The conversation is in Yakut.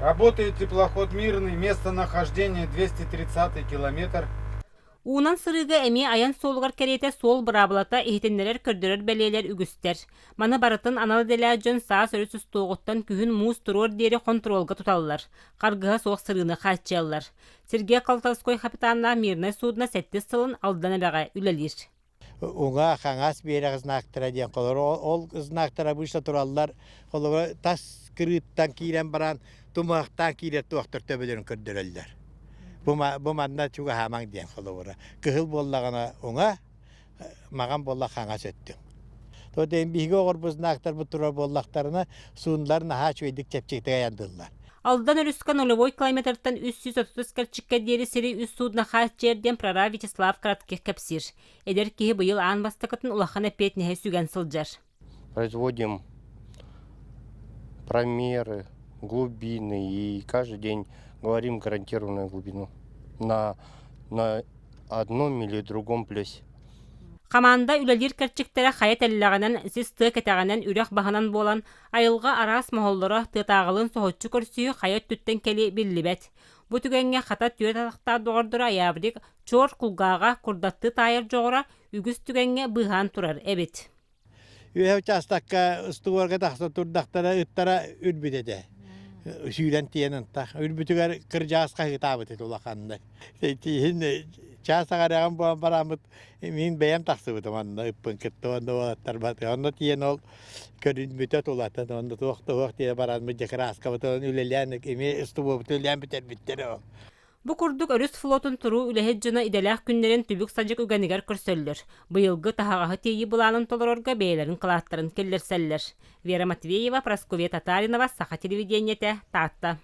Работает теплоход «Мирный», местонахождение 230 километр. Уунан сырыыга эмиэ айан суолугар кэриэтэ суол быраабылата иһитиннэрэр-көрдөрөр бэлиэлэр үгүстэр. Маны барытын анал идэлээх дьон саас өрүс устуоҕуттан күһүн муус туруор диэри хонтуруолга туталлар, харгыһа суох сырыыны хааччыйаллар. Сергей Колтовской хапытааннаах мирнай судно сэттис сылын Алдан эбэҕэ үлэлиир. Уҥа хаҥас биэрэх знактара диэн холобур ол знактар обычно тураллар холобура тас кырыыттан киирэн баран тумуһахтаан киирэр туохтар төбөлөрүн көрдөрөллөр бу, бу манна чугаһаамаҥ диэн холобура кыһыл буоллаҕына уҥа маҕан буолла хаҥас өттүҥ то диэн биһиги оҕорбут знактарбыт турар буоллахтарына суунлар наһаа үчүгэйдик чэпчэкитик айандыллар. Алдан өрүскэ нулевой километртан 330 кэрчиккэ диэри сири үс судно хааччыйар диэн прораб Вячеслав Кратких кэпсиир. Эдэр киһи быйыл аан бастакытын улахан эппиэтинэһи сүгэн сылдьар. Производим промеры глубины и каждый день говорим гарантированную глубину на, на одном или другом плесе. Хамаанда үлэлиир кэрчиктэрэ хайа тэллэҕинэн, сис тыа кэтэҕинэн, үрэх баһынан буолан, айылҕа араас моһоллоро, тыатааҕылыын соһуччу көрсүһүү хайа өттүттэн кэлиэ биллибэт. Бу түгэҥҥэ хата түөрт атахтаах доҕордоро Аяврик чуор кулгааҕа курдаттыы таайар дьоҕура үгүс түгэҥҥэ быыһаан турар эбит. Үөһэ учаастакка устугуорга тахса турдахтара ыттара үрбүт этэ. Сүүрэн тиийэн ынтах. Үрбүтүгэр кырдьаҕас хаһыытаабыт этэ улаханнык. Тииһин чаас аҕарыаҕым буолан бараммыт мин бэйэм тахсыбытым онно ыппын кытта онно уолаттарбат. Онно тиийэн ол көрүнмүтэ тулатын онно туох туох тиийэ бараммыт дьэ кырааскабытын үлэлээн эмиэ устубуобутун үлэлээн бүтэрбиттэр ол. Бу курдук өрүс флотун туруу үлэһит дьоно идэлээх күннэрин түбүк-садьык үгэнигэр көрсөллөр. Быйылгы таһаҕаһы тиэйии былаанын толорорго бэйэлэрин кылааттарын киллэрсэллэр. Вера Матвеева, Прасковья Татаринова, Саха телевидениетэ, Таатта.